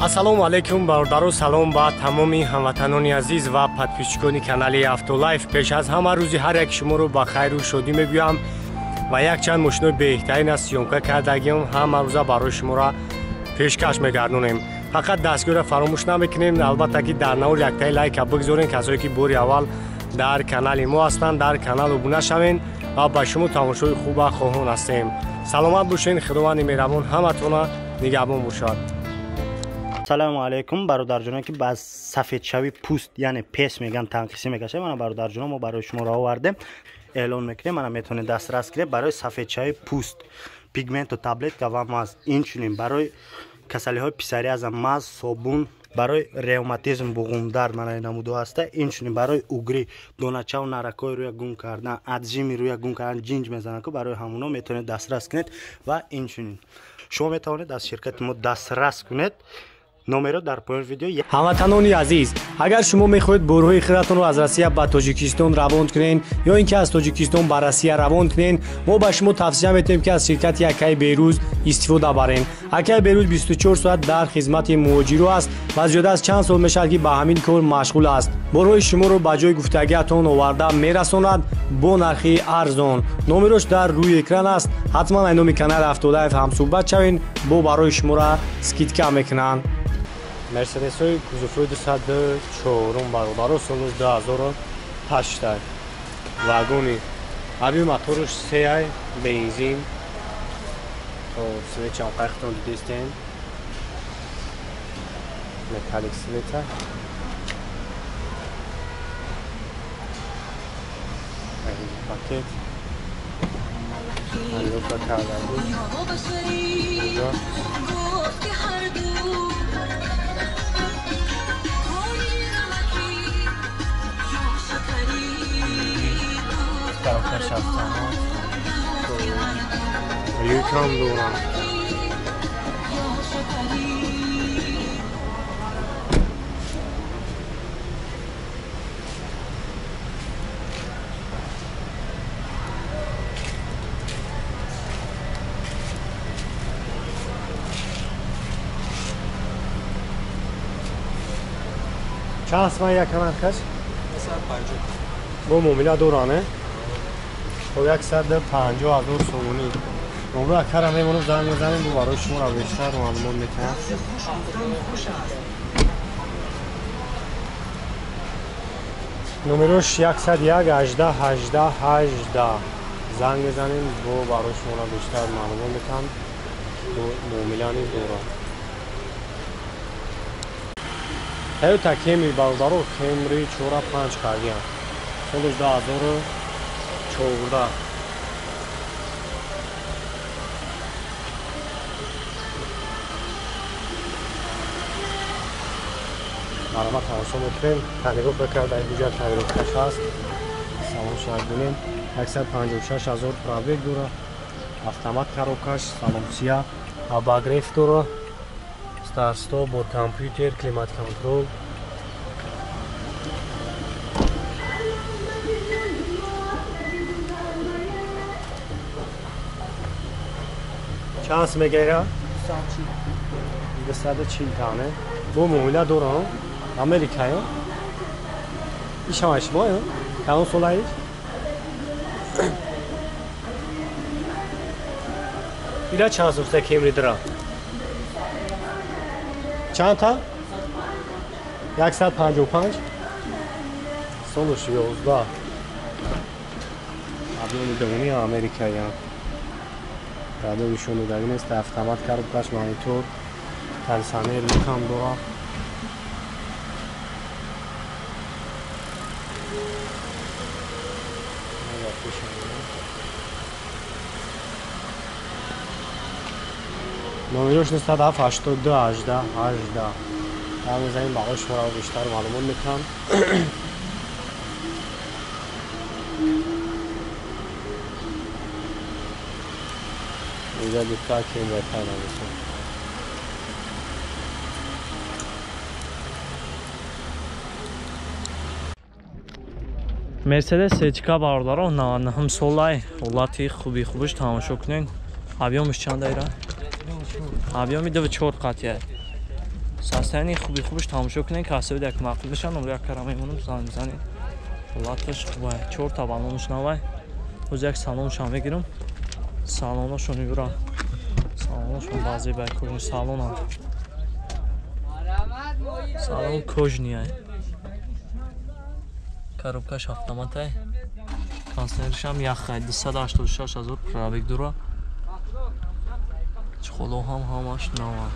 Ассалому алайкум бародаро, салом ба тамоми ҳамватанони азиз ва подписчикони канали Автолайф. Пеш аз ҳама рӯзи ҳар як шуморо ба хайру шодӣ мегӯям ва якчанд мошинои беҳтарин аз съёмка кардагиам ҳама рӯза барои шуморо пешкаш мегардонем. Фақат дастгирро фаромӯш намекунем, албатта ки дар навор яктаи лайка бигзорем. Касое ки бори аввал дар канали мо ҳастанд, дар канал обуна шавен ва ба шумо тамошои хуба хоҳон ҳастем. Саломат бошен, Худованди меҳрабон ҳаматона нигаҳбон бошад. Салому алайкум бародарҷонон, ки ба сафедшавии пӯст, яъне пес меган, танқисӣ мекашад. Мана бародарҷонон, мо барои шумо ро овардем, эълон мекунем. Мана метавонед дастрас кунед барои сафедшавии пӯст, пигменту таблетка ва маз. Инчунин барои касалиҳои псориаза маз, собун, барои ревматизм, буғумдард, мана намудо ҳаста. Инчунин барои угрӣ, доначаву наракҳои рӯя гум кардан, аджими рӯя гум кардан, ҷинҷ мезананд, ку барои ҳамуно метавонед дастрас кунед. Ва инчунин шумо метавонед аз ширкати мо дастрас кунед. Номеро дар поёни видео. Ҳамватанони азиз, агар шумо мехоҳед борҳои худатонро аз Россия ба Тоҷикистон равон кунед ё ин ки аз Тоҷикистон ба Россия равон кунед, мо ба шумо тавсия метиҳем, ки аз ширкати Акаи Берӯз истифода барем. Акаи Берӯз 24 соат дар хизмати муҳоҷиро аст ва зиёда аз чанд сол мешавад, ки ба ҳамин кор машғул аст. Борҳои шуморо ба ҷои гуфтагиатон оварда мерасонад бо нархи арзон. Номерош дар рӯи экран аст. Ҳатман аз номи канали Автолайф ҳамсӯҳбат шавед, бо барои шуморо скидка мекунанд. Мерседесҳои кузовҳои 204 бародаро, соли 2008, вагони аби моторш 3 бензин. То свечам қайхтон дидестен, металлик света. Пакет андока карда буд. Люкам дорам. Чанд сомон як нархаш? 150. Бо муомила доране? Хоб, 150 ҳазор сомонӣ. Номро акара мемонам, занг мезанем, бо барои шуморо бештар маълумот метиҳам. Номерош 101 18 18 18. Занг мезанем, бо барои шуморо бештар маълумот метиҳам. Бо муомила низ дорам. Toyota Camry бародаро, Camry 4-5 кардиам. Соли 2014. Марҳамат тамошо мекунем. Тағйирот карда, инҷа тағйироткаш ҳаст. Салон шояд бинем. 156 ҳазор пробег дора. Автомат коробкаш, салон сия, обогрев дора. Старт-стоп бо компютер, климат контрол. Чанд сом мегирад? 240 тане. Бо муомила дорам. Америкаё. Ишам шумоё? Кадом солаиш? Ира чанд сом Camry дора? Чанд та? 155. Солаш 11. Объёми дуюми Америкаям. Радио нишон додагӣ нест. Автомат коробкаш, монитор, кондиционер, люкам дора. Номерош 97 82 18 18. Занг мезанем, барои шуморо бештар маълумот метиҳам. Инҷа дута кемберта нависам. Мерседес Сечка бародаро, 99 солай, ҳолати хуби хубиш тамошо кунед. Объёмиш чанд айра? Объёми 2,4 қатия. Состояние хуби хубаш тамошо кунед, касои як маъқул мешаванд, номро як кара мемонам, занг мезанед. Ҳолаташ хубай. 4 та баллонаш навай. Ҳозир як салоншам мегирам. Салонашон юра. Салонашон баъзе бай кожаный салонам. Салон кожаный. Коробкаш автоматай. Кондиционершам яхай. 286 ҳазор пробег дора. Чехоло ҳам ҳамаш нава.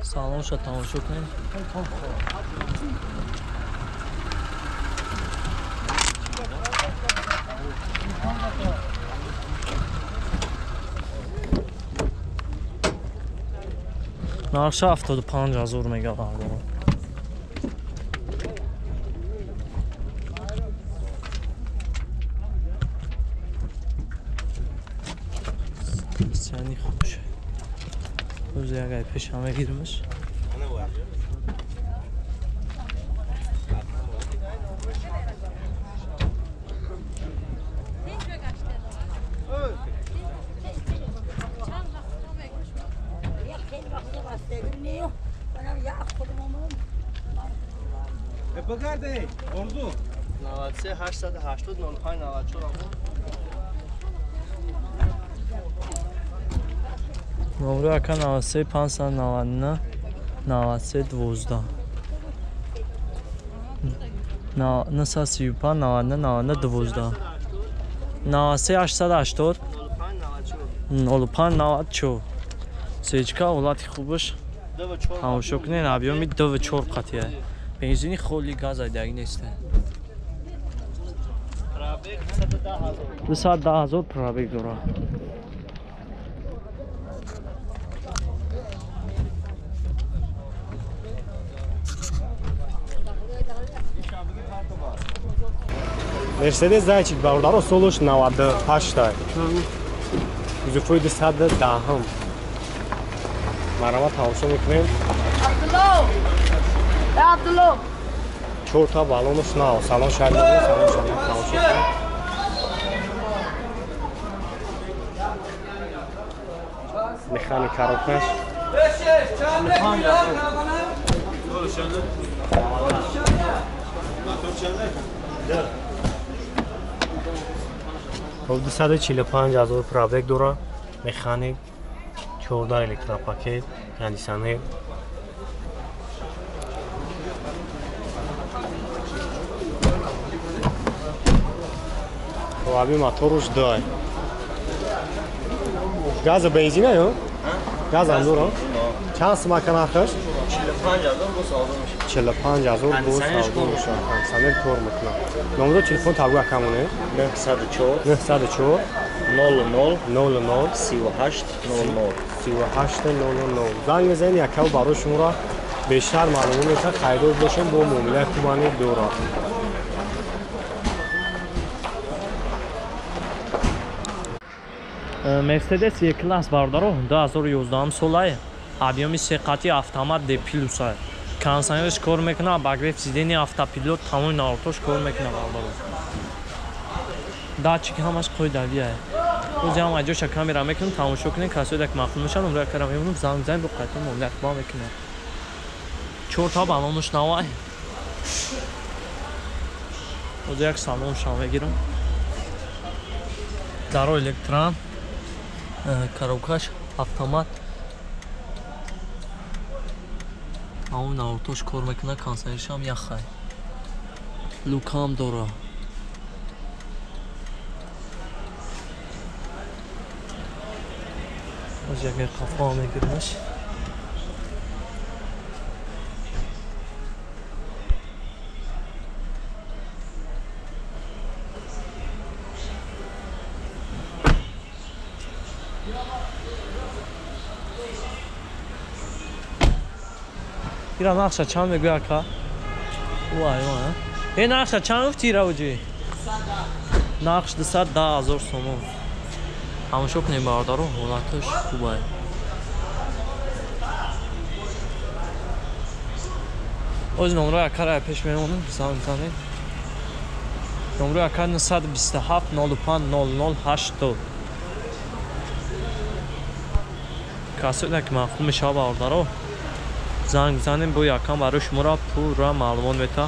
Салонша тамошо кунем. Нархша 75 ҳазор мега бардорам. Сани хуш. Оз ягай пеша мегиримш. بگرده اردو 93 880 95 94 номро ака 93 599 93 12 935 99 99 12 93 880 05 94 сечка ҳолати хубаш тамошо кунед, объёми 2.4 қатия. Бензини холи, газ айдаги нест. 210 ҳазор пробег дора. Мерседес Зайчик бародаро солаш 98 кузовҳои 210. Марама тамошо мекунем. Абдулло. 4 та баллонаш нав. Салон шаҳри, салон шаҳри тамошо кунем. Механик коробкаш. Хоб 245 ҳазор пробег дора. Механик 14 электропакет, кондиционер. Хоб аби моторуш дай. Газа бензина ё? Газ ам дора? Чанд сумака нархаш? 45 ҳазор бо савдо мешавад. 45 ҳазор бо савдо мешавад. Кондиционер кор мекунад. Номро телефон табгу акамоне? 904 904 00 00 38 00 38 00. Занг мезанед, якав барои шуморо бештар маълумот мекунад. Харидор бошем бо муомилаи хубани дорад. Мерседес Е-класс бародаро 2011 солае. Объёми се қати, автомат, Д плюс. Кондиционерш кор мекунад, обогрев сидения, автопилот, тамоми навортош кор мекунад бародаро. Датчик ҳамаш қоидавия. Ози ҳам аҷоша камера мекунам, тамошо кунед, касои дак маъқул мешаванд, номро як кара мемонам, занг мезанем, бо қайтон муомилат ба мекунад. 4 та баллонаш навай. Ози як салоншам мегирам. Даро электран, коробкаш автомат. Ҳамон навортош кор мекунад, кондиционершам яхай. Люкам дора. Оз як қафо мегирмаш. Ира нақша чанд мегӯя ака? Вай вай. Э нақша чанд гуфти ира уҷи? Нақш 210 ҳазор сомон. Тамошо кунем бародаро, ҳолаташ хубай. Оз номро якара пеш мемонам, занг занед. Номро яка 927 05 00 80. Касоне ки маъқул мешава бародаро, занг занем, бо якам барои шуморо пурра маълумот мета.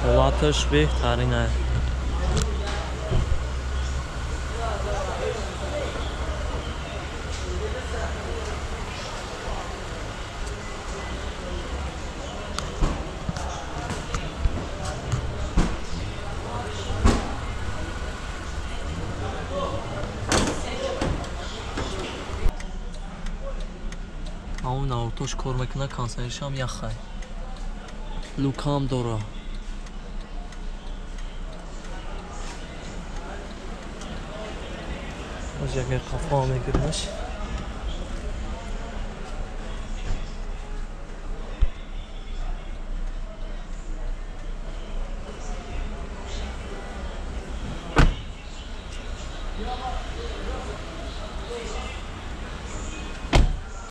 Ҳолаташ беҳтарин аст. Ҳамон навртош кор мекунад, консершам яхай. Лукам дора. Оз яке қафо мегирмаш.